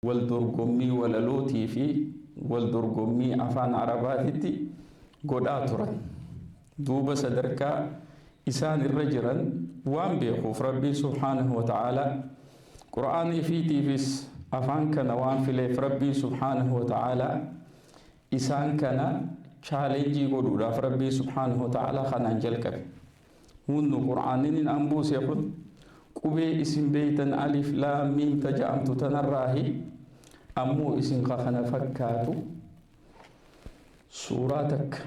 Wal dorgommii walalootii fi wal dorgommii afaan Arabaatitti godhaa turan. Duuba sadarkaa isaan irra jiran waan beekuuf, Rabbiin subhaanahu wa ta'aalaa Qur'aana ifiitiifis afaan kana waan fileef, Rabbiin subhaanahu wa ta'aalaa isaan kana challenge godhuudhaaf Rabbiin subhaanahu wa ta'aalaa kanaan jalqabe. Hundu Qur'aanni an buuse kun qubee isin beeytan alif laam miim taja'amtu tanarraahi, ammoo isin ka kana fakkaatu suuraa takka,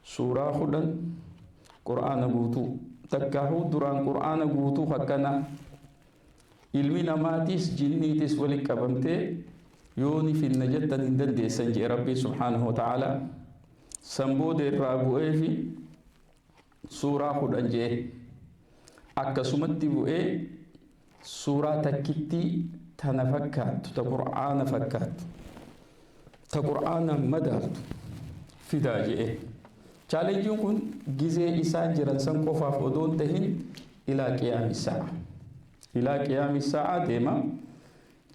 suuraa 10, Qur'aana guutuu takkaahuu duraan Qur'aana guutuu akkana ilmi namaatiis jinniitis walitti qabamtee yoo ni finna jettan hin dandeessan jee Rabbiin subhaanahu wa ta'aalaa. San booda irraa bu'ee fi suuraa 10 jee, akkasumatti bu'ee suuraa takkittii tana fakkaattu, ta Qur'aana fakkaattu, ta Qur'aana madaaltu fidaa jee. Challengeiin kun gizee isaan jiran san qofaaf odoo hin tahin ilaa qiyaami sa'a, ilaa qiyaami sa'a deema.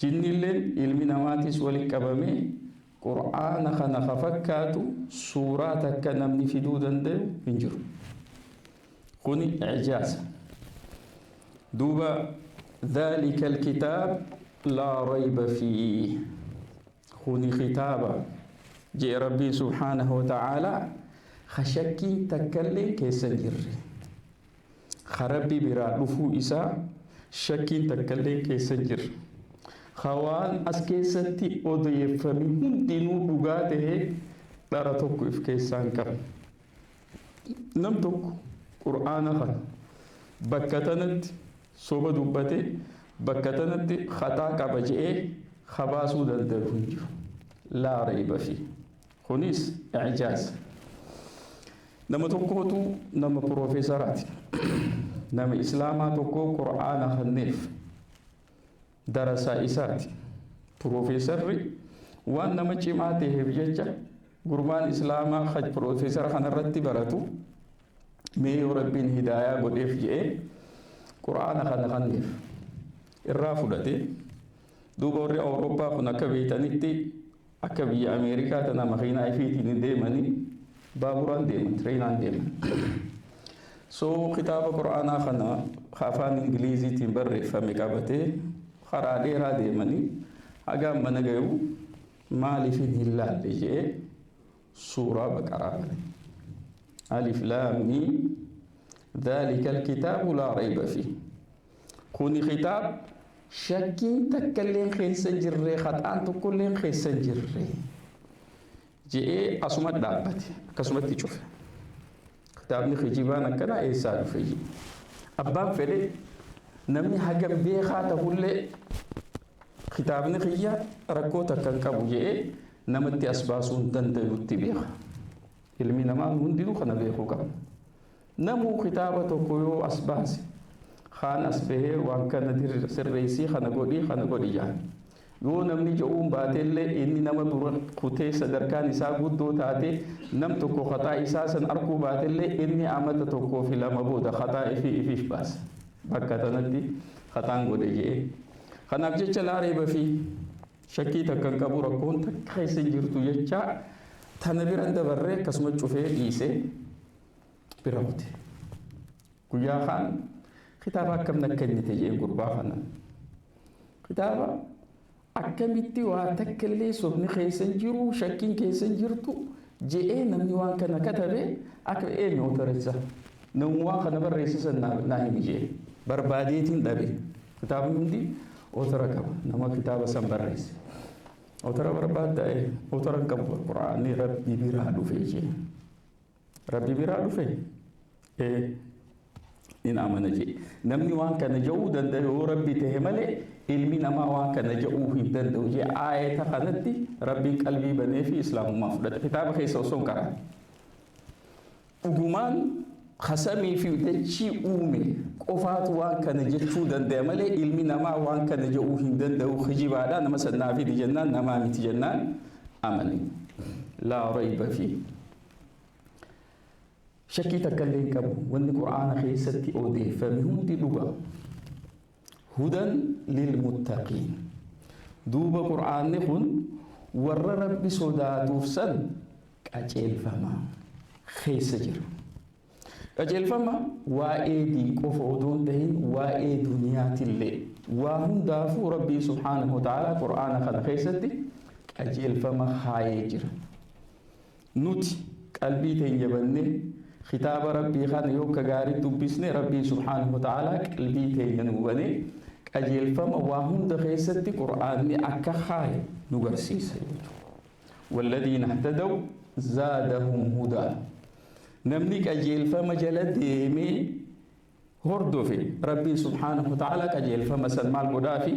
Jinnilleen ilmi namaatis walitti qabamee Qur'aana kana ka fakkaatu suuraa takka namni fiduu danda'u hin jiru. Kuni ijaaza. Duuba ذلك الكتاب لا ريب فيه, kuni kitaaba jee Rabbiin subhaanahu wa ta'aalaa ka shakkiin takkallee keessa hin jirre, ka Rabbi biraa dhufuu isaa shakkiin takkallee keessa hin jirre, ka waan as keessatti odeeffame hundinuu dhugaa tahee dhara tokko if keessaa hin qabne. Nam tokko Qur'aana kana bakka tanatti soba dubbate, bakka tanatti khataa qaba je'ee kabaasuu danda'u hin jiru. Laa rayba fi kunis ijaaz. Nama tokkootu, nama piroofeesaraati, nama Islaamaa tokko Qur'aana kanneef, darasaa isaati. Piroofeesarri waan nama cimaa ta'eef jecha gurbaan Islaamaa piroofeesara kanarratti baratu mee yoo Rabbiin hidaayaa godheef je'ee Qur'aana kana kanneef irraa fudhate. Duuba warri Awurooppaa kun akka beeytanitti akka biyya Ameerikaa tana makiinaa ifiitiin hin deemanii, baaburaan deeman, tireenaan deeman. So kitaaba Qur'aanaa kana afaan Ingiliiziitiin barreeffame qabatee karaa dheeraa deemanii hagaan mana gayu maaliif hin laalle je'ee suuraa Baqaraa bane. Alif laam miim ذلك الكتاب لا ريب فيه, kuni kitaab shakkiin takka illeen keessa hin jirre, khaxaan tokkolleen keessa hin jirre je'ee asuma dhaabbate, akkasumatti cufe. Kitaabni kijibaan akkanaa eessaa dhufe jedhe. Abbaan fedhe namni hagam beekaa tahullee kitaabni kiyya rakkoo takka hin qabu je'ee namatti as baasuu hin danda'utti beeka. Ilmi namaa hundinuu kana beekuu qaba. Namuu kitaaba tokko yoo as baase, kaan as bahee waan kana sirreessii, kana godhii, kana godhi jaan. Yoo namni je'uun baatellee inni nama dura kutee sadarkaan isaa guddoo taate nam tokko kataa isaa san arguu baatellee, inni amata tokkoo fi lama booda kataa ifii ifiif baasa. Bakka tanatti kataan godhe je'ee. Kanaaf jecha laa reeba fi shakkii takka hin qabu, rakkoon takka keessa hin jirtu jecha tana biran dabarree akkasuma cufee dhiisee bira kute. Guyyaa kaan kitaaba akkam akka inni ta'e jeen gurbaa kana. Kitaaba akkamitti waa takka illee sobni keessa hin jiru, shakkiin keessa hin jirtu je'ee namni waan kana katabe akka eenyu authoressa? Namni waan kana barreessisan naa himi jee barbaadeetiin dhabe. Kitaabni hundi authora qaba, nama kitaaba san barreesse. Authora barbaadda? Authora hin qabu. Quraanni Rabbi biraa dhufe jee. Rabbi biraa dhufe? Ee, in amana jee. Namni waan kana ja'uu danda'u yoo Rabbi ta'e malee ilmi namaa waan kana ja'uu hin danda'u jee. Aayata kanatti Rabbiin qalbii banee fi Islaamummaa fudhate. Kitaaba keessa osoo hin qara'an. Dhugumaan hasamii fi dachii uume qofaatu waan kana jechuu danda'a malee ilmi namaa waan kana ja'uu hin danda'u, kijibaadha, nama sannaa fidi jennaan namaa miti jennaan amane. Laa rayba fi shakkii takka illee hin qabu, wanni Qur'aana keessatti odeeffame hundi dhuga. Hudan lilmuttaqiin. Duuba qur'aanni kun warra rabbi sodaatuuf san qajeelfama keessa jira. Qajeelfama waa'ee diin qofa odoo hin tahin waa'ee duniyaatillee waa hundaafuu rabbii subhaanahu wa ta'aalaa qur'aana kana keessatti qajeelfama kaayee jira. Nuti qalbii teenya bannee kitaaba rabbii kana yoo akka gaarii dubbisne rabbii subhaanahu wa ta'aalaa qalbii teenya nu banee qajeelfama waa hunda keessatti qur'aanni akka kaaye nu garsiisa jechuudha. Walladiina ihtadaw zaadahum hudaa. Namni qajeelfama jala deemee hordofe rabbiin subhaanahu wa ta'aalaa qajeelfama san maal godhaafi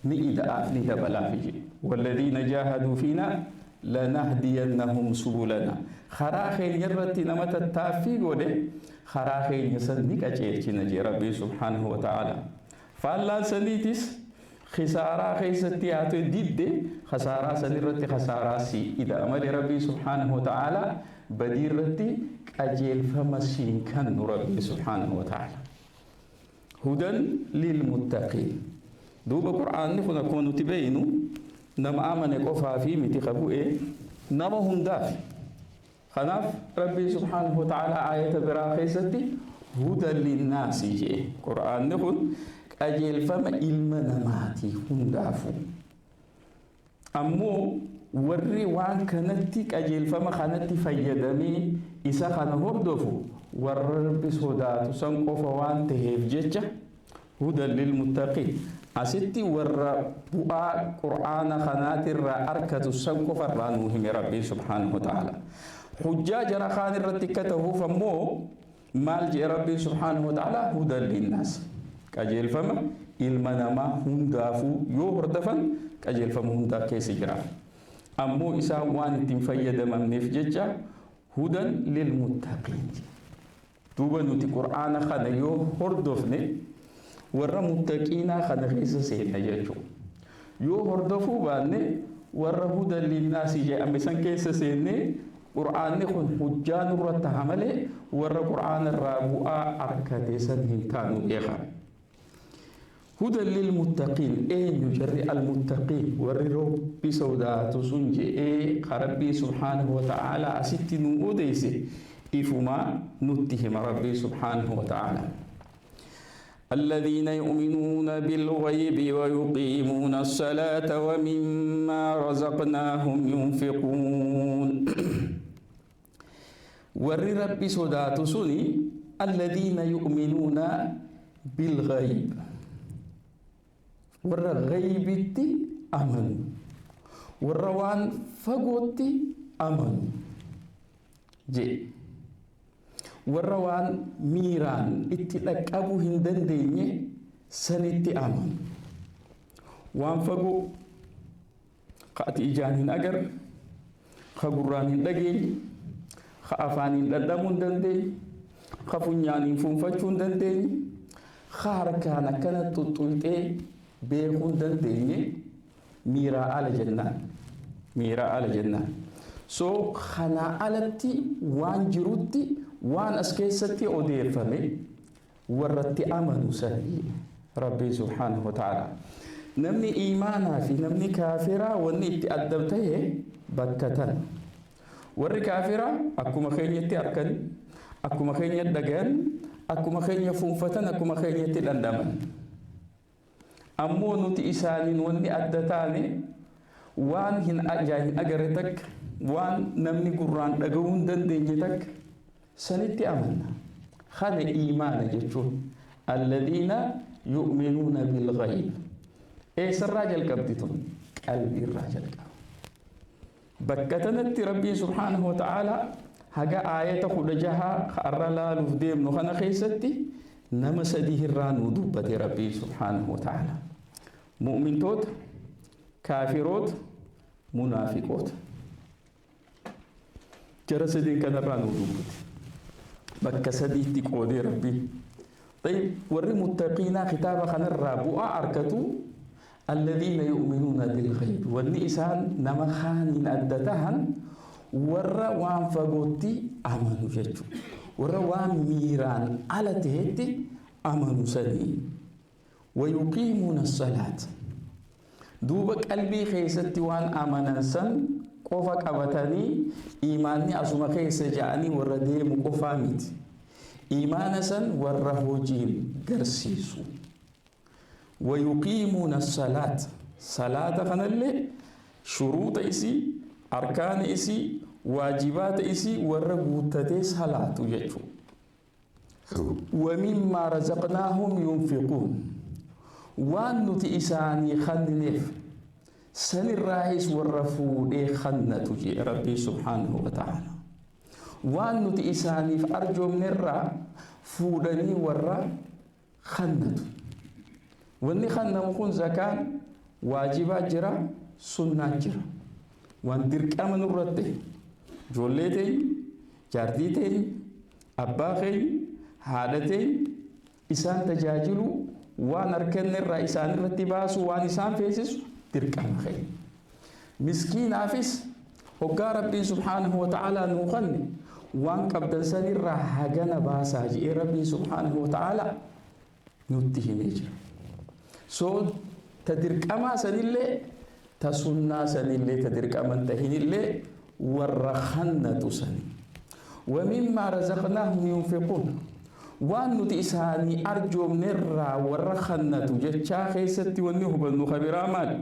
ni ida'aaf ni dabalaafi jedhe. Walladiina jaahaduu fiinaa lanahdiyannahum subulana. Karaa keenya irratti nama tattaaffii godhe karaa keenya san ni qajeelchina jedhe rabbiin subhaanahu wa ta'aalaa. Faallaan saniitis khasaaraa keessatti haa ta'u didde khasaaraa san irratti khasaaraa si ida'a malee rabbiin subhaanahu wa ta'aalaa badii irratti qajeelfama siin kennu rabbiin subhaanahu wa ta'aalaa. Hudan lilmuttaqiin. Duuba qur'aanni kun akkuma nuti beeynu nama amane qofaa fi miti ka bu'e nama hundaaf. Kanaaf rabbiin subhaanahu wa ta'aalaa aayata biraa keessatti hudan linnaasi jedhe. Qur'aanni kun qajeelfama ilma namaatii hundaafuu. Ammoo warri waan kanatti qajeelfama kanatti fayyadamee isa kana hordofu warra rabbi sodaatu san qofa waan taheef jecha hudan lilmuttaqiin. Asitti warra bu'aa qur'aana kanaatirraa arkatu san qofarraa nuu hime rabbiin subhaanahu wa ta'ala. Hujjaa jara kaan irratti akka tahuuf ammoo maal jedhe rabbiin subhaanahu wa ta'ala hudan linnaas. Qajeelfama ilma namaa hundaafuu yoo hordofan qajeelfama hundaa keessa jira. Ammoo isaan waan ittiin fayyadamamneef jecha hudan lilmuttaqiin. Duuba nuti qur'aana kana yoo hordofne warra muttaqiinaa kana keessa seenna jechuudha. Yoo hordofuu baanne warra hudan linnaasi jedhame san keessa seennee qur'aanni kun hujjaa nurra taha malee warra qur'aana irraa bu'aa arkate san hin taanu beeka. Hudan lilmuttaqiin eenyu jarri almuttaqiin warri rabbi sodaatu sun je'ee rabbii subhaanahu wa ta'aalaa asitti nu odeesse ifumaa nutti hima rabbii subhaanahu wa ta'aalaa. الذين يؤمنون بالغيب ويقيمون الصلاة ومما رزقناهم ينفقون. ور ربي صدات سني الذين يؤمنون بالغيب ور غيبتي أمنوا وروان فقوتي أمنوا جي warra waan miiraan itti dhaqqabuu hin dandeenye sanitti amanu. Waan fagoo ka ati ijaan hin agarre, ka gurraan hin dhageenye, ka afaaniin dhandhamuu hin dandeenye, ka funyaaniin fuunfachuu hin dandeenye, ka harkaan akkana xuxxuuxee beekuu hin dandeenye miiraa ala jennaan. Miiraa ala jennaan. So kanaa alatti waan jirutti waan as keessatti odeeffame warratti amanu sanii rabbii subhaanahu wa ta'ala. Namni iimaanaa fi namni kaafiraa wanni itti adda ta'e bakka tana. Warri kaafiraa akkuma keenyatti arkan, akkuma keenya dhagayan, akkuma keenya fuunfatan, akkuma keenyatti dhandhaman. Ammoo nuti isaaniin wanni adda taane waan hin ijaan hin agarre takka, waan namni gurraan dhaga'uu hin dandeenye takka sanitti amanna. Kana iimaana jechuun alladhiina yu'minuuna bilghayb. Eessarraa jalqabdi tun? Qalbiirraa jalqaba. Bakka tanatti rabbiin subhaanahu wa ta'aalaa haga aayata 16 har'a laaluuf deemnu kana keessatti nama sadii irraa nuu dubbate rabbiin subhaanahu wa ta'aalaa. Mu'mintoota, kaafiroota, munaafiqoota. Jara sadiin kanarraa nuu dubbate. Bakka sadiitti qoodee rabbiin. طيب warri muttaqiinaa kitaaba kanarraa bu'aa arkatu الذين يؤمنون بالغيب wanni isaan nama kaaniin adda tahan warra waan fagootti amanu jechuudha. Warra waan miiraan ala tahetti amanu sanii. ويقيمون الصلاة. Duuba qalbii keessatti waan amanan san qofa qabatanii iimaanni asuma keessa ja'anii warra deemu qofaa miti. Iimaana san warra hojiin garsiisu. ويقيمون الصلاة، صلاة kanallee shuruuxa isii, arkaana isii, waajibaata isii warra guuttatee salaatu jechuudha. ومما رزقناهم ينفقون، waan nuti isaanii kennineef sanirraahis warra fuudhee kennatu jee Rabbii سبحانه وتعالى. Waan nuti isaaniif arjoomnerraa fuudhanii warra kennatu. Wanni kennamu kun zakaan waajibaa jira, sunnaa jira. Waan dirqama nurratti ijoollee teenya, jaartii teenya, abbaa keenya, haadha teenya isaan tajaajilu, waan harkanne irraa isaan irratti baasu, waan isaan feesisu dirqama keenya. Miskiinaafis hoggaa Rabbiin سبحانه وتعالى nuu kenne, waan qabdan sanirraa hagana baasaa jedhee Rabbiin سبحانه وتعالى nutti himee jira. So ta dirqamaa sanillee, ta sunnaa sanillee, ta dirqaman tahinillee warra kennatu sani. ومما رزقناهم ينفقون، waan nuti isaanii arjoomnerraa warra kennatu jechaa keessatti wanni hubannu kabiraa maali?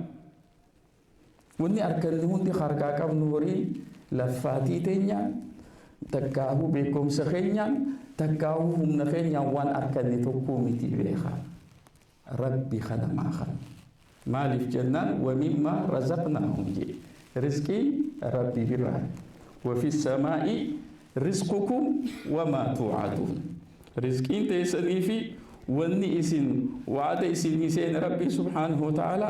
Wanni arganne hundi harkaa qabnu, horii laffaatii teenyaan, takkaahuu beekumsa keenyaan, takkaahuu humna keenyaan waan arganne tokkoo miti, beekaa. Rabbi kanamaa kana. Maaliif jennaan, ومما رزقناهم jee, rizqiin Rabbi biraa. وفي السماء رزقكم وما توعدون، rizqiin teessanii fi wanni isin wa'ada isin seen Rabbi سبحانه وتعالى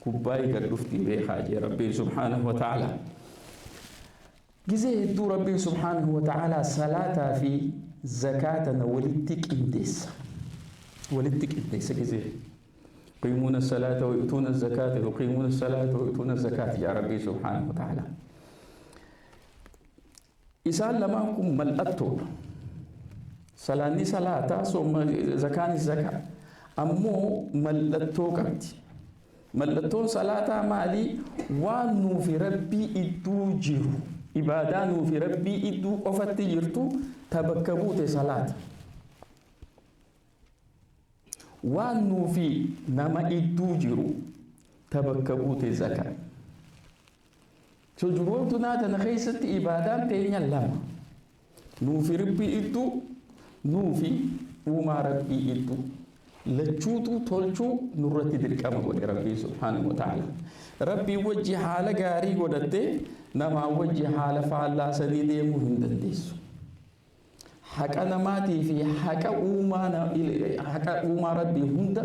gubbaa gad dhufti, beekaa jee Rabbiin سبحانه وتعالى. Gizee hedduu Rabbiin سبحانه وتعالى salaataa fi zakaatana walitti qindeessa. Walitti qindeessa gizee. يقيمون الصلاة ويؤتون الزكاة، يقيمون الصلاة ويؤتون الزكاة يا ربي سبحانه وتعالى. Isaan lamaan kun mallattoodha. Salaanni salaataa, sooma, zakaanis zakaa. Ammoo mallattoo qabdi. Mallattoon salaataa maali? Waan nuufi Rabbii idduu jiru. Ibaadaa nuufi Rabbii idduu qofatti jirtu ta bakka buute salaata. Waan nuufi nama idduu jiru ta bakka buute zakaa. So jiroota tana keessatti ibaadaan teenya lama. Nuufi Rabbii idduu, nuufi uumaa Rabbii idduu. Lachuutu tolchuu nurratti dirqama godhe Rabbii سبحانه وتعالى. Rabbii wajji haala gaarii godhattee namaa wajji haala faallaa sanii deemuu hin dandeessu. Haqa namaatii fi haqa uumaa Rabbii hunda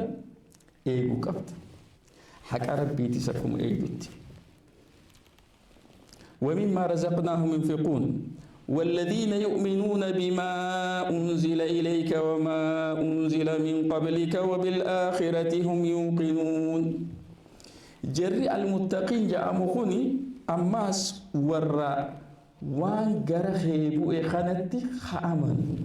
eeguu qabda. Haqa Rabbiitis akkuma eegdutti. ومما رزقناهم ينفقون، والذين يؤمنون بما أنزل إليك وما أنزل من قبلك وبالآخرة هم يوقنون. Jarri المتقين ja'amu kuni ammaas warra waan gara kee bu'e kanatti amanu.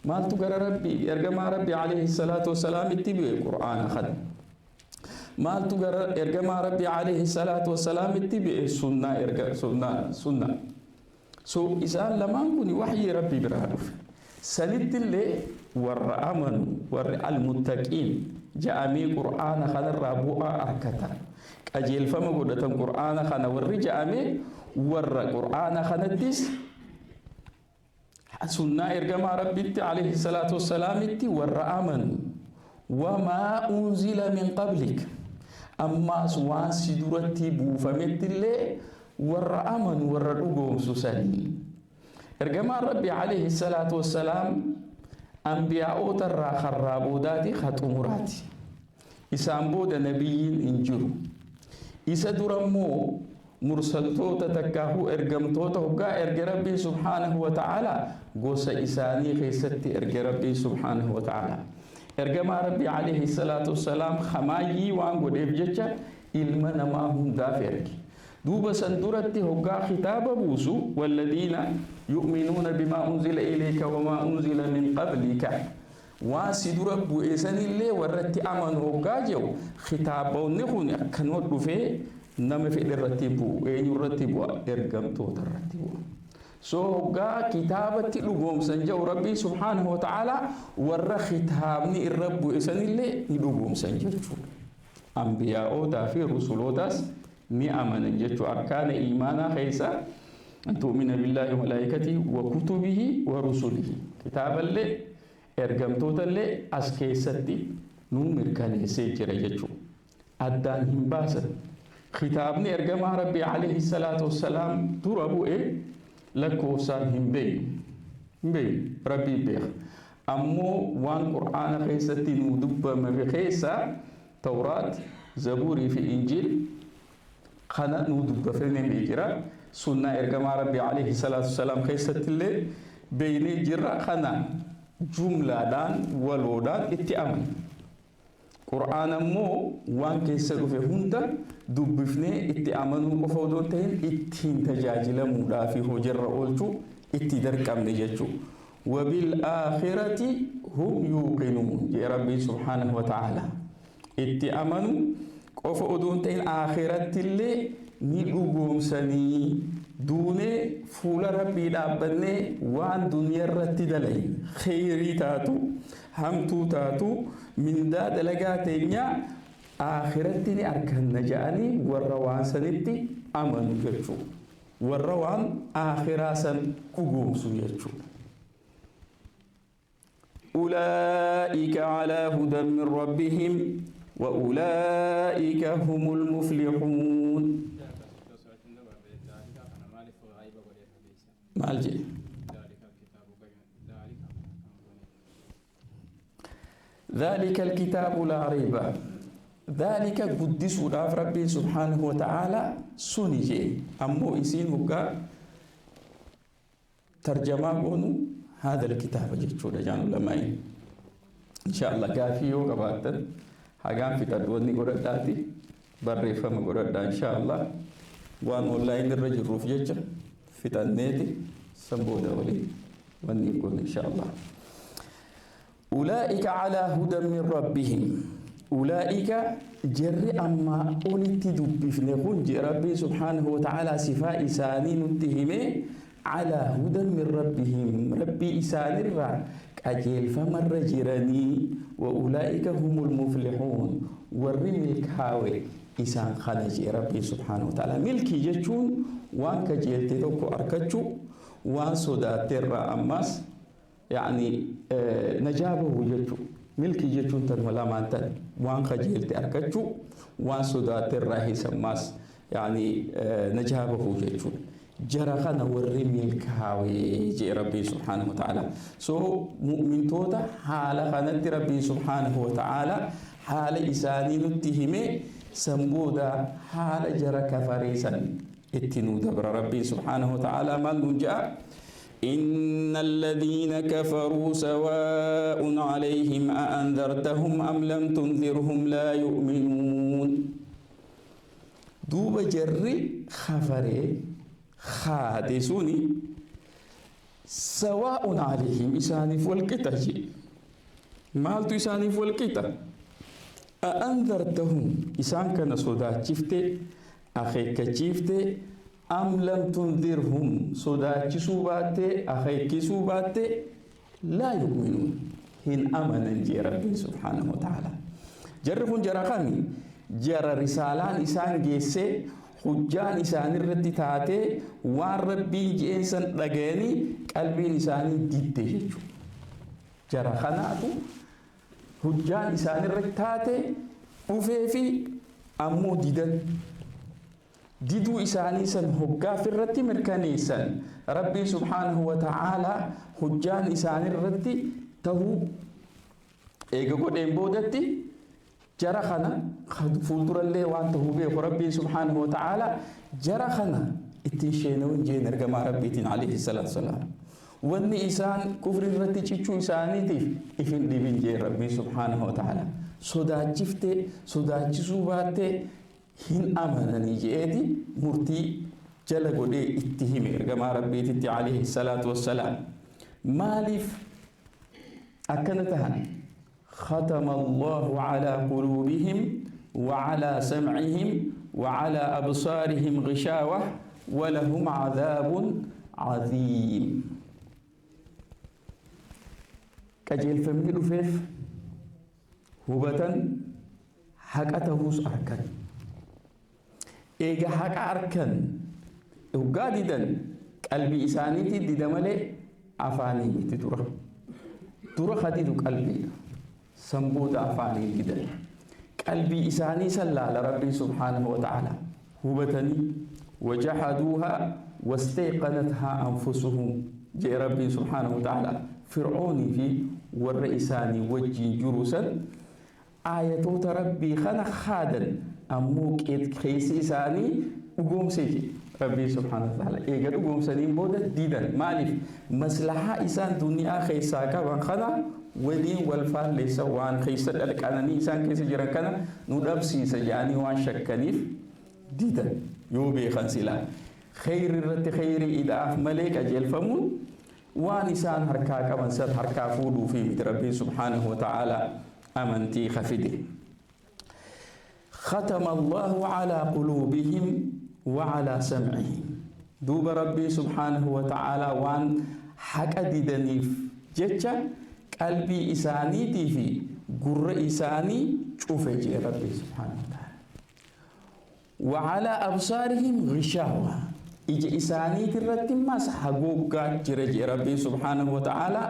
Maaltu gara Rabbi ergamaa Rabbi عليه الصلاة والسلام itti bu'e? Qur'aana kana. Maaltu gara ergamaa Rabbi عليه الصلاة والسلام itti bu'e? Sunnaa, erga sunnaa, sunnaa. So isaan lamaan kun waxyii Rabbi biraa dhufe. Sanitti illee warra amanu, warri المتقين ja'amee Qur'aana kanarraa bu'aa arkatan, qajeelfama godhatan Qur'aana kana warri ja'amee, warra Qur'aana kanattis sunnaa ergamaa Rabbitti عليه الصلاة والسلام itti warra amanu. وما أنزل من قبلك، ammaas waan si duratti buufametti illee warra amanu, warra dhugoomsu sanii. Ergamaan Rabbi عليه الصلاة والسلام anbiyaa'oota irraa karraa boodaati, ka xumuraati. Isaan booda nabiyyiin hin jiru. Isa dura immoo mursaltoota takkaahuu ergamtoota hoggaa erge Rabbiin سبحانه وتعالى gosa isaanii keessatti erge Rabbiin سبحانه وتعالى. Ergamaa Rabbii عليه الصلاة والسلام hamaayyii waan godheef jecha ilma namaa hundaaf erge. Duuba san duratti hoggaa kitaaba buusu, والذين يؤمنون بما أنزل إليك وما أنزل من قبلك. Waan si dura bu'e sanillee warratti amanu hoggaa jiru kitaabonni kun akkanuma dhufee nama fedhe irratti bu'u. Eenyu irratti bu'a? Ergamtoota irratti bu'a. So hoggaa kitaabatti dhugoomsan jedhu Rabbiin subhaanahu wa ta'ala warra kitaabni irra bu'e sanillee ni dhugoomsan jechuudha. Ambiyaa'ootaa fi rusulootaas ni amanan jechuudha. Arkaana iimaanaa keessa an tu'mina billaahi wa malaa'ikatihi wa kutubihi wa rusulihi. Kitaaballee ergamtootallee as keessatti nuu mirkaneessee jira jechuudha. Addaan hin baasan. Kitaabni ergamaa Rabbii alayhi salaatu wassalaam dura bu'e lakkoofsaan hin beeynu. Hin beeynu. Rabbii beeka. Ammoo waan Qur'aana keessatti nuu dubbame keessa Tawraat, Zabuurii fi Injiil kana nuu dubbafamee jira. Sunnaa ergamaa Rabbii alayhi salaatu wassalaam keessatti illee beeynee jirra. Kana jumlaadhaan waloodhaan itti amana. Qur'aana immoo waan keessa dhufe hunda dubbifnee itti amanuu qofa odoo hin ta'in ittiin tajaajilamuudhaa fi hojiirra oolchuu itti darqamne jechuudha. Wabil aakhirati hum yuuqinuun jee Rabbiin subhaanahu wa ta'ala. Itti amanu qofa odoo hin ta'in aakhiratti illee ni dhugoomsanii duunee fuula Rabbii dhaabbannee waan duniyaa irratti dalagne kheyrii taatu hamtuu taatu mindaa dalagaa teenyaa aakhiratti ni arganna jedhanii warra waan sanitti amanu jechuudha. Warra waan aakhiraa san dhugoomsu jechuudha. أولئك على هدى من ربهم وأولئك هم المفلحون. Maal jedhe? ذلك الكتاب لا ريب. ذلك قدسوا ربي سبحانه وتعالى سنجي أمو إسين هكا ترجمة بونو هذا الكتاب جيتشو جان علماء إن شاء الله كافيو قباتن هاقام في تدوني قرداتي بريفة قردا إن شاء الله وان أونلاين الرجل روف جيتش في تنيتي سنبودا ولي ونقول إن شاء الله. أولئك على هدى من ربهم. أولئك جر أما أولتي دبفنكون ربي سبحانه وتعالى صفاء إساني نتهمي على هدى من ربهم. ربي إسان الرا أجيل فمر جراني وأولئك هم المفلحون. ور ملكاوي إسان خنجي ربي سبحانه وتعالى ملكي جتشون وان كجيلتي توكو أركتشو وان صدات الرا أماس يعني نجابه جتشو ملكي جتشون تن ولا ما تن وان خجيلتي أركتشو وان صدات الرا هي سماس يعني نجابه جتشو جرخنا وري ملكاوي جي ربي سبحانه وتعالى. سو مؤمن توتا حالة خنت ربي سبحانه وتعالى حالة إساني نتهمي سنبودا حالة جرى كفريسا اتنو دبر ربي سبحانه وتعالى من جاء إن الذين كفروا سواء عليهم أأنذرتهم أم لم تنذرهم لا يؤمنون. دوب جري خفري خادسوني سواء عليهم إساني فولكتا مالتو إساني فولكتا أأنذرتهم إسان كان صدا شفتي أخيك شفتي أم لم تنذرهم صدا شسوباتي أخيك سوباتي لا يؤمنون هن أمنا جي ربي سبحانه وتعالى. جرخون جرخاني جرى رسالان إسان جيسي hujjaan isaanii irratti taatee waan rabbiin je'een san dhagayanii qalbiin isaanii didde jechuudha. Jara kanaatu hujjaan isaanii irratti taatee dhufee fi ammoo didan. Diduu isaanii san hoggaaf irratti mirkaneessan rabbiin subhaanahu wa ta'aalaa hujjaan isaanii irratti tahuu eega godheen boodatti jara kana fuuldurallee waan tahuu beeku rabbiin subhaanahu wa ta'aalaa jara kana ittiin sheenawin jeen ergamaa rabbiitiin alayhi salaatu wasalaam. Wanni isaan kufri irratti cichuu isaaniitiif ifin dhibin jeen rabbiin subhaanahu wa ta'aalaa. Sodaachiftee sodaachisuu baattee hin amananii je'eeti murtii jala godhee itti hime ergamaa rabbiititti alayhi salaatu wassalaam. Maaliif Akkana tahan ختم الله على قلوبهم وعلى سمعهم وعلى أبصارهم غشاوة ولهم عذاب عظيم. Qajeelfamni dhufeef, hubatan, haqa tahuus arkan. Eega haqa arkan hoggaa didan, qalbii isaaniitii dida malee afaanii miti. Dura ka didu qalbiidha, san booda afaanii didan. Qalbii isaanii san laala Rabbiin سبحانه وتعالى. Hubatanii وجحدوها واستيقنتها أنفسهم jee Rabbiin سبحانه وتعالى. Fir'oonii fi warra isaanii wajjiin jiru san aayatoota Rabbii kana haadan, ammoo keessi isaanii dhugoomsee jedhe Rabbii سبحانه وتعالى. Eega dhugoomsaniin booda didan. Maaliif? Maslahaa isaan duniyaa keessaa qaban kana waliin wal faalleessa, waan keessa dhalqananii isaan keessa jiran kana nu dhabsiisa jedhanii waan shakkaniif didan. Yoo beekan silaa kheyri irratti kheyrii ida'aaf malee qajeelfamuun waan isaan harkaa qaban san harkaa fuudhuu fi miti Rabbiin سبحانه وتعالى amantii kafide. ختم الله على قلوبهم وعلى سمعهم. دوب ربي سبحانه وتعالى waan haqa didaniif jecha qalbii isaaniitii fi gurra isaanii cufe jee Rabbi سبحانه وتعالى. وعلى أبصارهم غشاوة, ija isaaniit irratti mas haguuggaa jira jee Rabbi سبحانه وتعالى.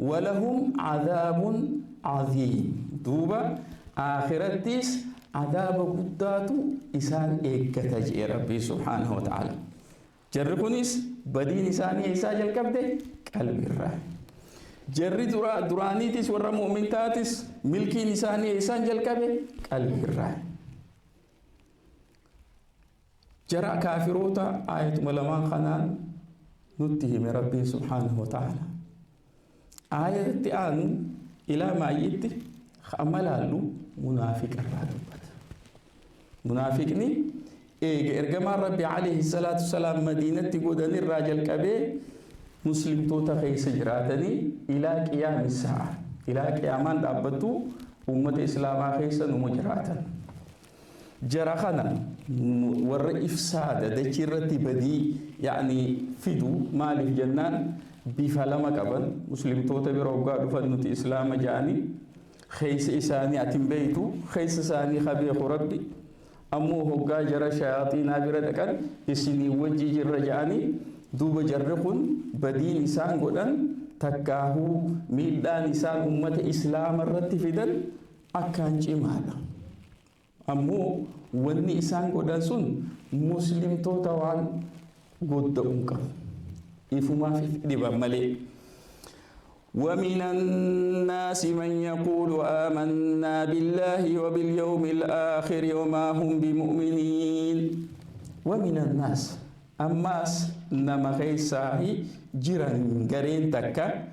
ولهم عذاب عظيم. Duuba aakirattis cadaaba guddaatu isaan eeggata jee Rabbi سبحانه وتعالى. Jarri kunis badiin isaanii isaa jalqabde qalbiirraa. Jarri duraaniitis, warra mu'mintaatis, milkiin isaanii isaan jalqabe qalbiirraa. Jara kaafiroota aayatuma lamaan kanaan nutti hime Rabbiin سبحانه وتعالى. Aayatatti aanu ilaa maayyitti amma laallu munaafiqa irraa dubbata. Munaafiqni eega ergamaan Rabbi عليه الصلاة والسلام Madiinatti godanirraa jalqabee muslimtoota keessa jiraatanii إلى قيام الساعة, ilaa qiyaamaan dhaabbattu, ummata islaamaa keessa numa jiraatan. Jara kana warra ifsaada dachii irratti badii yaani fidu. Maaliif jennaan, bifa lama qaban. Muslimtoota bira hoggaa dhufan nuti islaama ja'anii, keessa isaanii ati hin beeytu, keessa isaanii ka beeku Rabbi. Ammoo hoggaa jara shayaaxiinaa bira dhaqan isinii wajji jirra ja'anii. Duuba jarri kun badiin isaan godhan takkaahuu miidhaan isaan ummata islaama irratti fidan akkaan cimaadha. Ammoo wanni isaan godhan sun muslimtoota waan godda'uu hin qabu, ifumaaf dhiban malee. ومن الناس من يقول آمنا بالله وباليوم الآخر وما هم بمؤمنين. ومن الناس, ammaas nama keessaahi jiran gareen takka.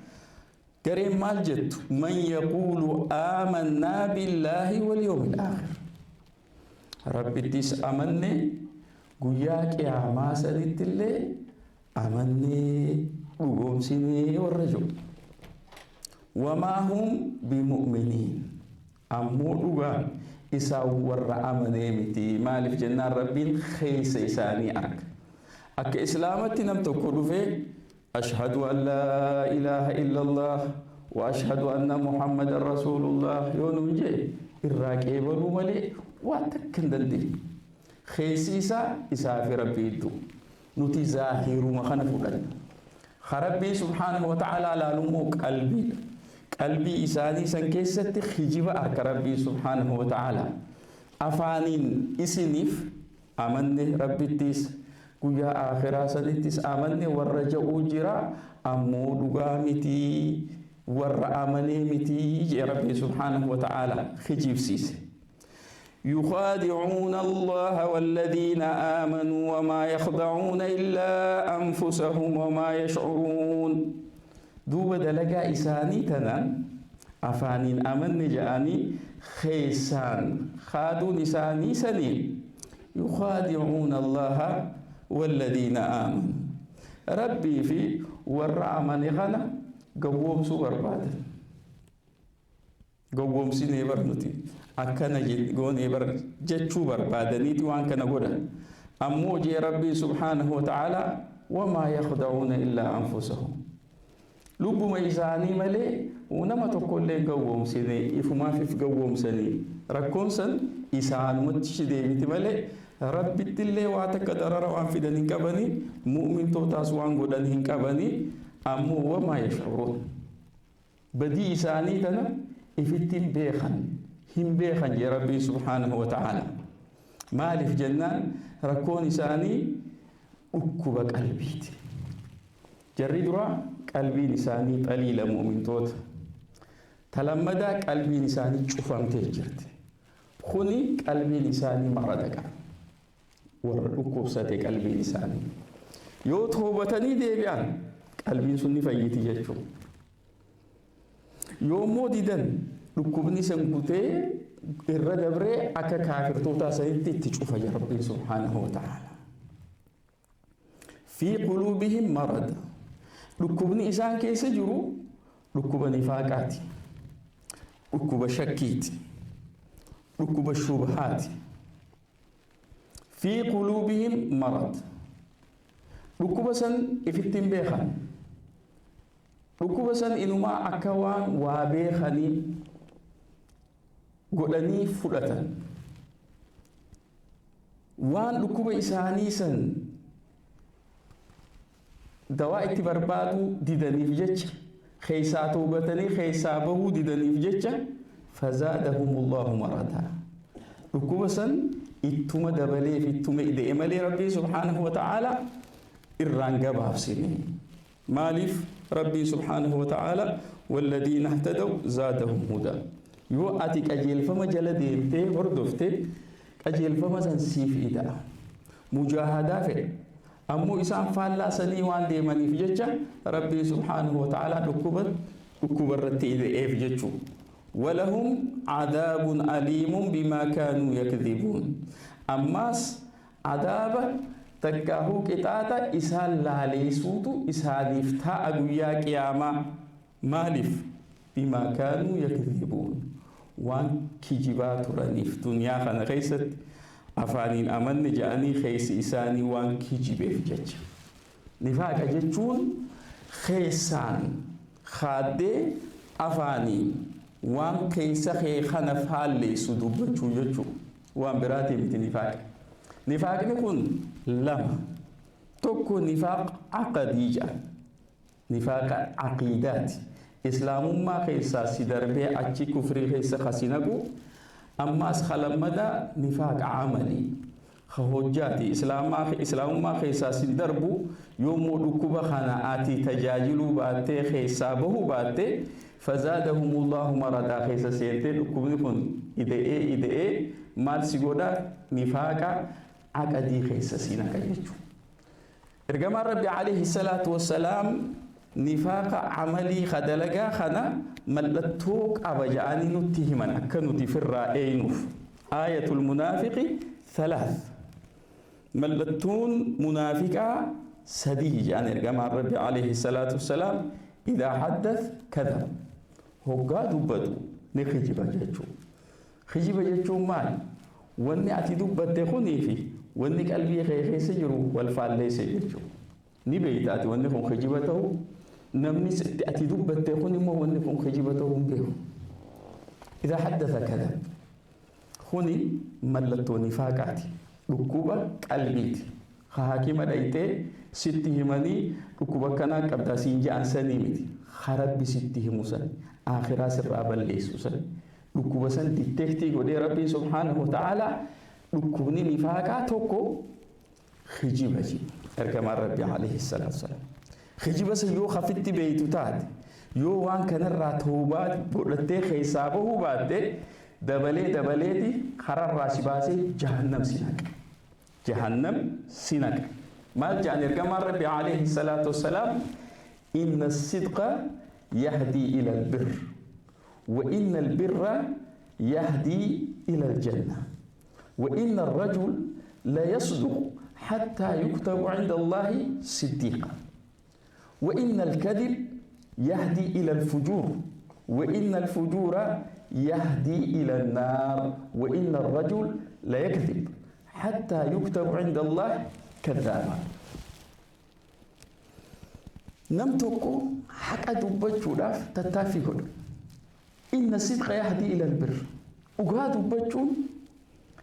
Gareen maal jettu? من يقول آمنا بالله واليوم الآخر, Rabbittis amanne, guyyaa qiyaamaa sanittillee amannee dhugoomsinee warra jiru. وما هم بمؤمنين, ammoo dhugaan isaan warra amanee miti. Maaliif jennaan, Rabbiin keessa isaanii arga. Akka islaamatti nam tokko dhufee أشهد أن لا إله إلا الله وأشهد أن محمدا رسول الله yoo nuun jee, irraa qeebaluu malee waa takka hin dandeenye. Keessi isaa isaa fi Rabbii hedduu, nuti zaahiruma kana fudhanna. Rabbii سبحانه وتعالى laalummoo qalbiidha. Qalbii isaanii san keessatti hijiba arka Rabbii سبحانه وتعالى. Afaaniin isiniif amanne, Rabbittis guyyaa akhiraa sanittis amanne warra ja'uu jira, ammoo dhugaa mitii, warra amanee mitii jee Rabbii سبحانه وتعالى hijibsiise. يخادعون الله والذين آمنوا وما يخدعون إلا أنفسهم وما يشعرون. Duuba dalagaa isaanii tanaan afaaniin amanne ja'anii keeysaan kaaduun isaanii saniin يخادعون الله والذين آمنوا, Rabbii fi warra amane kana gawwoomsuu barbaadan. Gowwoomsinee bar nuti akkana goonee bar jechuu barbaadaniiti waan kana godhan. Ammoo jee Rabbiin subhaanahu wa ta'aalaa wamaa yakhda'uuna illaa anfusahum. Lubbuma isaanii malee nama tokkollee gowwoomsine, ifumaaf if gowwoomsanii rakkoon san isaanumatti deebiti malee Rabbittillee waa takka darara waan fidan hin qabanii, mu'mintootaas waan godhan hin qabanii. Ammoo wamaa yash'uruun, badii isaanii tana ifitti hin beekan, hin beekan jee Rabbiin subhaanahu wa ta'ala. Maaliif jennaan rakkoon isaanii dhukkuba qalbiiti. Jarri duraa qalbiin isaanii xaliila mu'mintoota. Talammadaa qalbiin isaanii cufamtee jirti. Kuni qalbiin isaanii marada qaba. Warra dhukkubsate qalbiin isaanii. Yoo toobatanii deebi'an qalbiin sun ni fayyiti jechuudha. Yoo immoo didan dhukkubni san kutee irra dabree akka kaafirtootaa sanitti itti cufa Rabbiin subhaanahu wa ta'ala. Fi quluubihim marad. Dhukkubni isaan keessa jiru dhukkuba nifaaqaati. Dhukkuba shakkiiti. Dhukkuba shubhaati. Fi quluubihim marad. Dhukkuba san ifitti hin beekan. Dhukkuba san inumaa akka waan waa beekanii godhanii fudhatan. Waan dhukkuba isaanii san dawaa itti barbaaduu didaniif jecha, keessaa toobatanii keessaa bahuu didaniif jecha, fazaadahumullahu maradaa. Dhukkuba san ittuma dabaleef ittuma ide'e malee Rabbiin subhaanahu wa ta'ala irraan gabaabsine. Maaliif Rabbiin subhaanahu wa ta'ala walladiina ihtadaw zaadahum hudaa. Yoo ati qajeelfama jala deemtee hordofte qajeelfama san siif ida'a. Mujaahadaa fedha. Ammoo isaan faallaa sanii waan deemaniif jecha Rabbiin subhaanahu wa ta'ala dhukkuba dhukkuba irratti ida'eef jechuudha. Walahum cadaabun aliimun bimaa kaanuu yakdhibuun. Ammaas adaaba takkaahuu qixaaxa isaan laaleessuutu isaaniif ta'a guyyaa qiyaamaa. Maaliif? Bimaa kaanuu yakdhibuun. Waan kijibaa turaniif duniyaa kana keessatti afaaniin amanne jedhanii keessi isaanii waan kijibeef jecha. Nifaaqa jechuun keessaan kaaddee afaaniin waan keessa kee kana faalleessu dubbachuu jechuudha. Waan biraatii miti nifaaqa. Nifaaqni kun lama. Tokko nifaaq aqadii jedhama. Nifaaqa aqiidaati. Islaamummaa keessaa si darbee achi kufrii keessa kasi naqu. Ammaas kalammadaa nifaaqa amalii. Ka hojjaati. Islaamummaa keessaa si darbu yommuu dhukkuba kana ati tajaajiluu baattee keessaa bahuu baattee fazaadahumullahu maradaa keessa seentee dhukkubni kun ida'ee ida'ee maal si godha nifaaqa aqadii keessa si naqa jechuudha. Ergamaan Rabbi alayhi salaatu wassalaam nifaaqa amalii ka dalagaa kana mallattoo qaba jedhanii nutti himan akka nuti firraa eeynuuf. Aayatul munaafiqi thalath. Mallattoon munaafiqaa sadii jedhan ergamaan Rabbi alayhi salaatu wassalaam idaa haddath kadhab. Hoggaa dubbatu ni kijiba jechuudha. Kijiba jechuun maali? Wanni ati dubbatte kunii fi wanni qalbii kee keessa jiru wal faalleesse jechuudha. Ni beekta ati wanni kun kijiba ta'u, namni ati dubbatte kun immoo wanni kun kijiba ta'uu hin beeku. Idaa haddatha kadhab. Kuni mallattoo nifaaqaati. Dhukkuba qalbiiti. Haakima dhayxee sitti himanii dhukkuba akkanaa qabdaa siin je'an sanii miti. Rabbi sitti himu san, akhiraa sirraa balleessu san. Dhukkuba san dikteektii godhee Rabbiin subhaanahu wa ta'ala dhukkubni nifaaqaa tokko kijiba jedhe ergamaan Rabbi alayhi salaatu wasalaam. Kijiba san yoo hafitti beeytu taate, yoo waan kanarraa toobaa godhattee keessaa bahuu baatte dabalee dabaleeti kararraa si baasee jahannam si naqa. Jahannam si naqa. Maal jedhan ergamaan Rabbi alayhi salaatu wasalaam inna sidqa yahdii ila albirr wa inna albirra yahdii ila aljanna wa inna arrajul la yasduq حتى يكتب عند الله صديقا وإن الكذب يهدي إلى الفجور وإن الفجور يهدي إلى النار وإن الرجل لا يكذب حتى يكتب عند الله كذابا. Nam tokko haqa dubbachuudhaaf tattaaffii godha. إن الصدق يهدي إلى البر. Dhugaa dubbachuun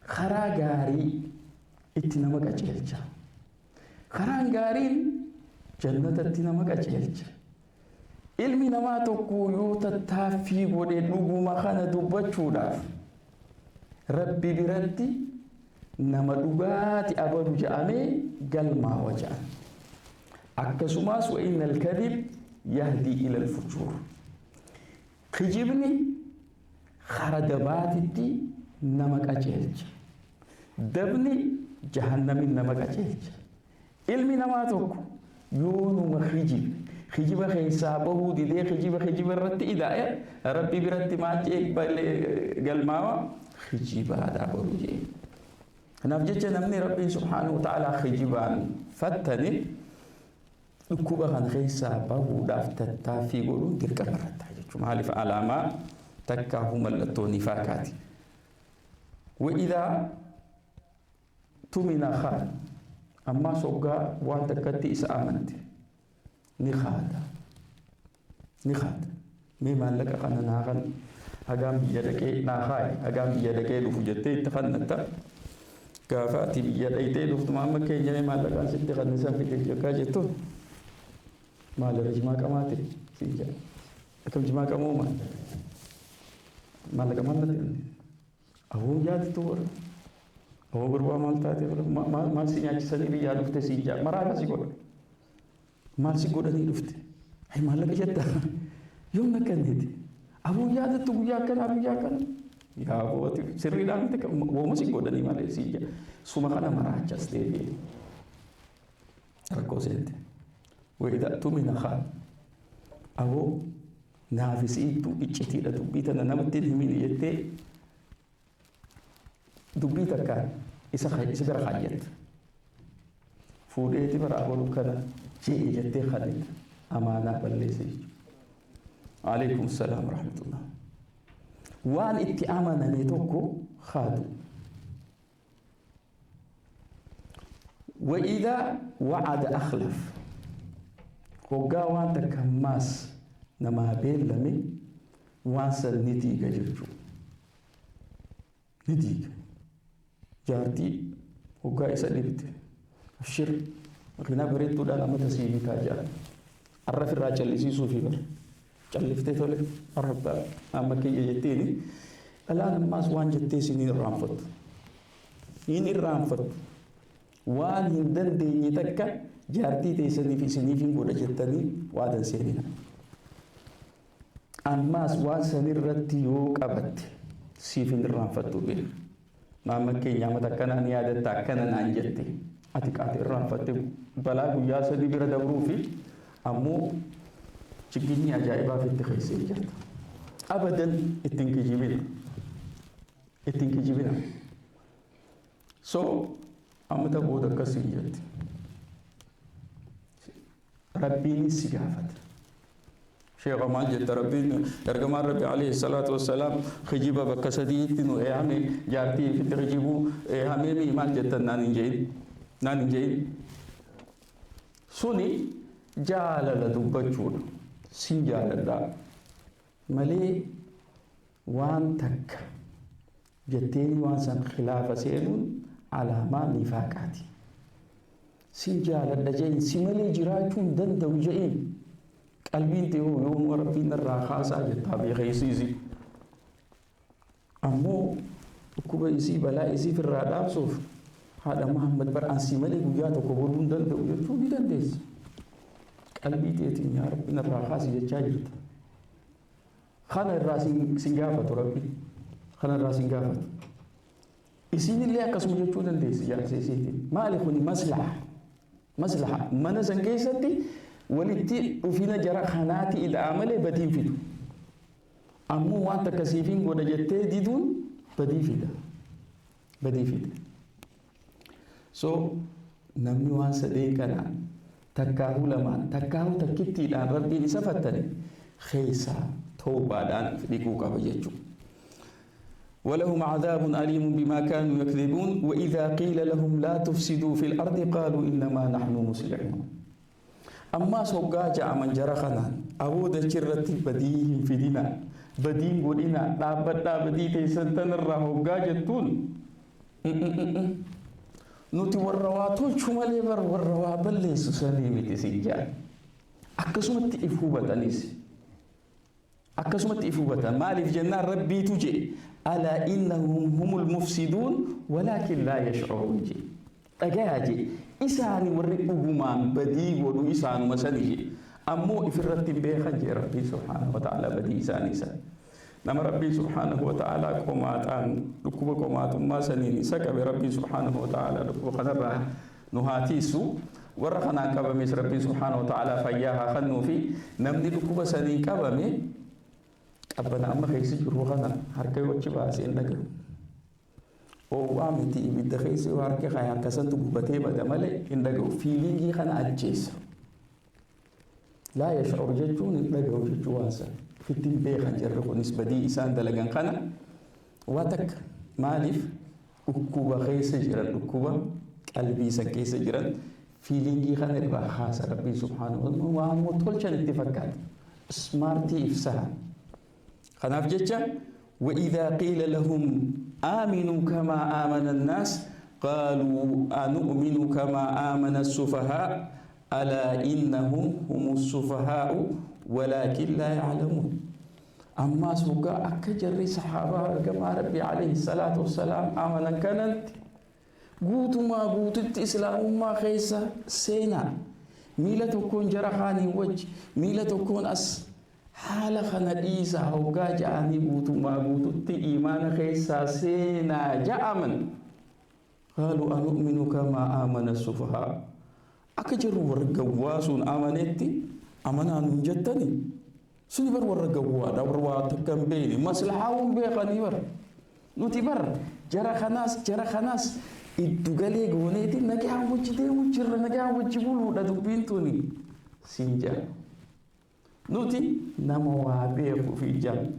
karaa gaarii itti nama qajeelcha. Karaan gaariin jannatatti nama qajeelcha. Ilmi namaa tokko yoo tattaaffii godhe dhuguma kana dubbachuudhaaf Rabbi biratti nama dhugaati abalu je'amee galmaawa je'an. Akkasumas وإن الكذب يهدي إلى الفجور. Kijibni kara dabaatitti nama qajeelcha. Dabni jahannamin nama qajeelcha. Ilmi namaa tokko yoo numa kijibe, kijiba keessaa bahuu didee kijiba kijiba irratti ida'e, Rabbi biratti maal jee galmaawa? Kijibaadhaa bahu jee. Kanaaf jecha namni Rabbiin سبحانه وتعالى kijibaan fattane dhukkuba kana keessaa bahuudhaaf tattaaffii godhuun dirqama irratti jechuudha. Maaliif alaamaa takkaahuu mallattoo nifaaqaati. وإذا اؤتمن خان. Ammaas hoggaa waan takkatti isa amante ni haada. Ni haada. Mee maallaqa kana naa kan hagaan biyya dhaqee naa haaye, hagaan biyya dhaqee dhufu jettee itti kannatta. Gaafa ati biyya dhaqxee dhuftu maamma keenya mee maallaqaan sitti kannisan fide jekkaa jettuun, "Maal irra jimaa qamaate?" siin jedha. "Akkam jimaa qamoo maal? Maallaqa maal natti kenne? Aboo yaadatu warra. Aboo gurbaa maal taate, maal si nyaachisanii biyyaa dhufte?" siin jedha. Maraa akkasii godha. "Maal si godhanii dhufte? Ay, maallaqa jetta. Yoom na kennite? Aboo yaadattu guyyaa akkanaa guyyaa akkana. Yaa abooti sirriidhaan miti, wooma si godhanii malee?" siin jedha. Suma kana maraachas deebi'e. Rakkoo seente. وإذا اؤتمن خان. Aboo naafis iittuu iccitiidha, dubbii tana namatti hin himin jettee dubbii takkaan isa bira kaayyatta. Fuudheeti bara abaluu kana je'e jettee kadhetta. Amaanaa balleessa jechuudha. عليكم السلام ورحمة الله. Waan itti amaname tokko haadu. وإذا وعد أخلف. Hoggaa waan takka ammaas namaa beellame waan san ni diiga jechuudha. Ni diiga. Jaartii hoggaa isa dhibte, "Abshir, makiinaa bareedduudhaan amata sii bitaa" jedha. Arraf irraa callisiisuufi bara. Calliftee, "Tole, arrabba amma kiyya" jetteeni, dhalaan ammaas waan jettee isin hin irraanfattu. Hin irraanfattu. Waan hin dandeenye takka jaartii teessaniif isiniif hin godha jettanii waadan seenina. Ammaas waan sanirratti yoo qabatte siif hin irraanfattu beeku. "Maamma keenya amata akkanaa ni yaadatta, akkana naan jette." Ati qaate irraanfatte balaa guyyaa 3 bira dabruu fi ammoo chigginyi ajaa'ibaaf itti keessee jirta. Abadan ittiin kijibina. Ittiin kijibina. So amata booda akkasii jetti. Rabbiinis si gaafata. Sheekha, maal jetta? Rabbiin, ergamaan Rabbi عليه الصلاة والسلام kijiba bakka sadiitti nu eehame, jaartii ifitti kijibuu eehameemi, maal jettan naan hin je'in. Naan hin je'in. Suni jaalala dubbachuudha. Sin jaaladhaa. Malee waan takka jetteen waan san khilaafa seenuun alaamaa nifaaqaati. Sin jaaladha je'in, si malee jiraachuu hin danda'u je'in. Qalbiin ta'e yoomuu Rabbiin irraa kaasaa jettaa beekeessiisi. Ammoo dhukkuba isii, balaa isii irraa dhaabsuuf, "Haadha Muhammad, bar ansii malee guyyaa tokko buluu hin danda'u" jechuu ni dandeessi. Qalbii teetiin "Yaa Rabbiin irraa kaasi" jechaa jirta. Kana irraa sin gaafatu Rabbi. Kana irraa sin gaafatu. Isinillee akkasuma jechuu dandeessi jaarsa isiitiin. Maali kuni? Maslaha. Maslaha mana san keessatti walitti dhufina jara kanaati ida'aa malee badiin fidu. Ammoo waan takka siifin godha jettee diduun badii fida. Badii fida. So namni waan sadeen kanaan, takkaahuu lamaan, takkaahuu takkittiidhaan Rabbiin isa fattane keessaa toobaadhaan dhiquu qaba jechuudha. ولهم عذاب أليم بما كانوا يكذبون. وإذا قيل لهم لا تفسدوا في الأرض قالوا إنما نحن مصلحون. أما سوغا جاء من جرخنا أبو دشرت بديهم في دينا بدين قولنا دابتا بدي تيسنتن الرهوغا جتون nuti warra waa tolchu malee bar warra waa balleessu sanii miti siin jedhan. Akkasumatti if hubatanis. Akkasumatti if hubatan. Maaliif jennaan Rabbiitu jedhe alaa innahum humul mufsiduun walaakin laa yash'uruun jedhe. Dhagayaa jedhe isaani warri dhugumaan badii godhu isaanuma sani jedhe. Ammoo ifirratti hin beekan jedhe Rabbiin subhaanahu wa ta'ala badii isaanii sana. Nama Rabbiin subhaanahu wa ta'ala qomaaxaan dhukkuba qomaaxummaa saniin isa qabe Rabbiin subhaanahu wa ta'ala dhukkuba kanarraa nu haa tiisu. Warra kanaan qabames Rabbiin subhaanahu wa ta'ala fayyaa haa kennuu fi namni dhukkuba saniin qabame qabbana amma keessa jiru kana harka yoo achi baasee hin dhagahu. Oowwaa miti ibidda keessa yoo harka kaa'e harka santu gubatee bada malee hin dhagahu. Fiilingii kana ajjeesa. Laa yash'ur jechuun hin dhagahu jechuu waan sana. Fittiin beekan jarri kunis badii isaan dalagan kana waa takka maaliif dhukkuba keessa jiran dhukkuba qalbii san keessa jiran fiilingii kana irraa haasa Rabbiin subhaanahu wa ta'ala waan immoo tolchan itti fakkaata. Ismaartii ibsaa. Kanaaf jecha وإذا قيل لهم آمنوا كما آمن الناس قالوا أنؤمن كما آمن السفهاء ألا إنهم هم السفهاء ولكن لا يعلمون. أما سوغا أكجر صحابة كما ربي عليه الصلاة والسلام آمنا كانت قوتما قوتت إسلام ما خيسا سينا ميلة تكون جرحاني وجه ميلة تكون أس حالة خنا إيسا هوغا جاني قوتما قوتت إيمان خيسا سينا جاء من قالوا أنؤمن كما آمن السفهاء أكجر ورقواسون آمنتي أمنا نجتني سني بر ورقوا دور واتكم بيني مصلحة بيقني بر نتي بر جرى خناس جرى خناس إدوغالي غونيتي نجا وجدي وجر نجا وجبولو دبينتوني سينجا نتي نموا بيخو في جام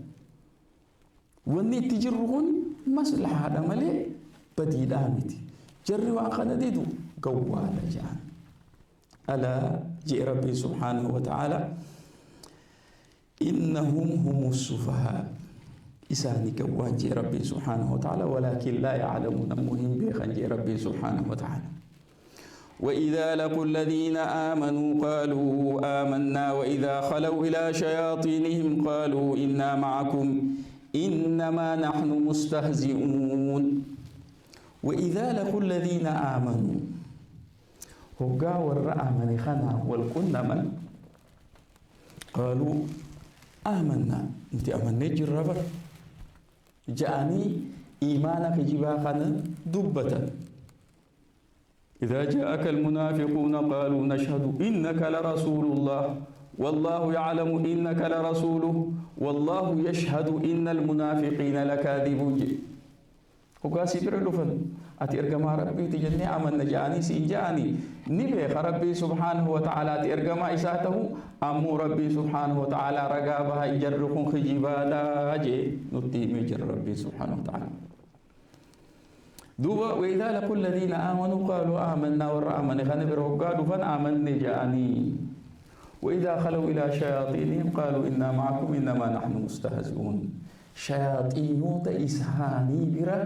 وني تجرون مصلحة هذا ملي بدي دامتي جري وأخذ ديدو قوانا جان ألا جاء ربي سبحانه وتعالى إنهم هم السفهاء إساني كوان جاء ربي سبحانه وتعالى ولكن لا يعلمون مهم بيخن جاء ربي سبحانه وتعالى. وإذا لقوا الذين آمنوا قالوا آمنا وإذا خلوا إلى شياطينهم قالوا إنا معكم إنما نحن مستهزئون. وإذا لقوا الذين آمنوا هقا والرأى من خنا والكن من قالوا آمنا أنت آمنا جربر جاءني إيمانك جبا خنا دبة. إذا جاءك المنافقون قالوا نشهد إنك لرسول الله والله يعلم إنك لرسوله والله يشهد إن المنافقين لكاذبون. وقاسي برلفن أتي إرجما ربي تجني آمنا جاني سينجاني نبي ربي سبحانه وتعالى أتي إرجما إساته أمو ربي سبحانه وتعالى رقابها يجركم خجبالا جي نتي مجر ربي سبحانه وتعالى دوبا. وإذا لقوا الذين آمنوا قالوا آمنا والرأمن خنبر قالوا فن آمنا جاني. وإذا خلوا إلى شياطينهم قالوا إنا معكم إنما نحن مستهزئون. شياطينوت إسهاني برا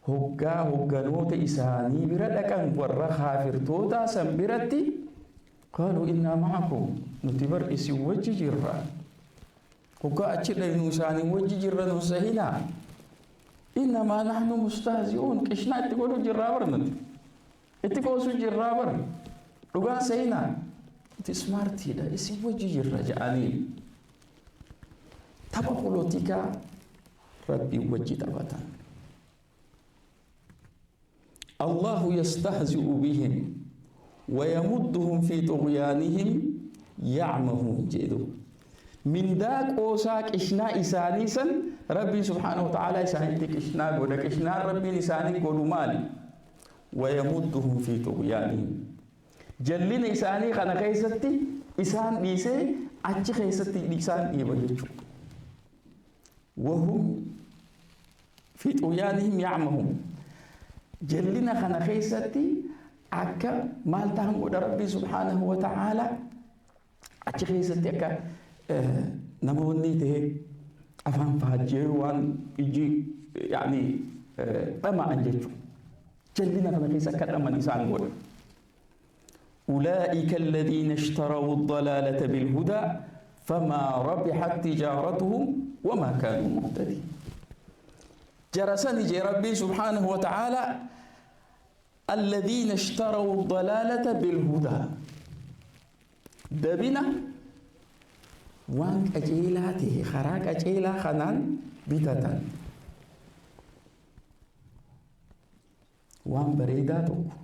هقا هقانوت إسهاني برا لكن ورا خافرتوتا سنبرتي قالوا إنا معكم نتبر إسي وجه جرا هقا أتشر إنساني وجه جرا نسهنا إنما نحن مستهزئون. كشنا تقولوا جرا برنت اتقوسوا جرا بر لقا سينا تسمارتي دا إسي وجه جرا جاني تبا بولوتيكا ربي وجه تبتان. الله يستهزئ بهم ويمدهم في طغيانهم يعمهون جدو من ذاك أوساك إشنا إسانيسا ربي سبحانه وتعالى إسانيتك إشنا قولك إشنا ربي إساني قولوا مالي ويمدهم في طغيانهم جلين إساني خنا خيستي إسان بيسي أتش خيستي إسان إيبا وهم في Fi xuyaanihim yacmahuun. Jallina kana keessatti akka maal ta'an godha Rabbii subhaanahu wa ta'aalaa? Achi keessatti akka namoonni ta'e afaan faajjee waan ijji yaani dhama'an jechuudha. Jallina kana keessa akka dhaman isaan godha. أولئك الذين اشتروا الضلالة بالهدى فما ربحت تجارتهم وما كانوا مهتدين. جرسني جي ربي سبحانه وتعالى الذين اشتروا الضلالة بالهدى، دبنا وان قجيلاته خرا قجيلا خنان بتتن وان بريداتك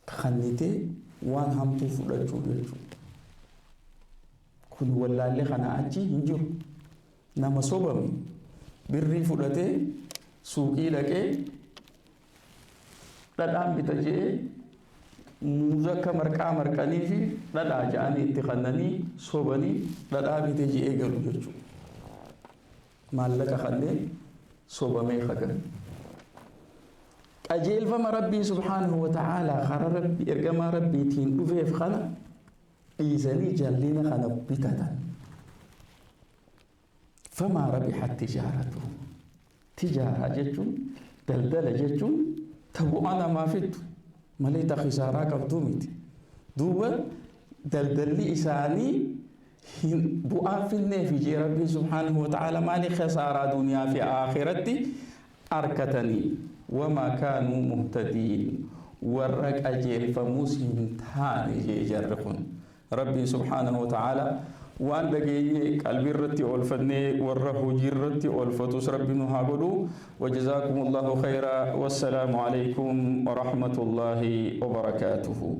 خنيتي وان همتو فدچو جچو. Kun wallaallee kana achi hin jiru. Nama sobame birrii fudhatee suuqii dhaqee dhadhaan bita je'ee muuza akka marqaa marqanii fi dhadhaa ja'anii itti kannanii sobanii dhadhaa bite je'ee galu jechuudha. Maallaqa kanneen sobamee hagan. Qajeelfama Rabbii subhaanahu wa ta'aalaa karaa Rabbii ergamaa Rabbiitiin dhufeef kana dhiisanii jallina kana bitatan. Famaa rabihat tijaaratuhum. Tijaaraa jechuun daldala jechuun ta bu'aa namaa fiddu malee ta kisaaraa qabduu miti. Duuba daldalli isaanii hin bu'aan finneef jee Rabbiin subhaanahu wa ta'aala maali kisaaraa duniyaa fi aakiratti arkatanii. Wamaa kaanuu muhtadiin, warra qajeelfamuus hin taane jee jarri kun. Rabbiin subhaanahu wa ta'aala waan dhageenye qalbii irratti oolfannee warra hojii irratti oolfatus Rabbi nu haa godhu. Wajazaakum Allahu khayra. Wassalaamu alaykum wa rahmatullahi wa barakaatuhu.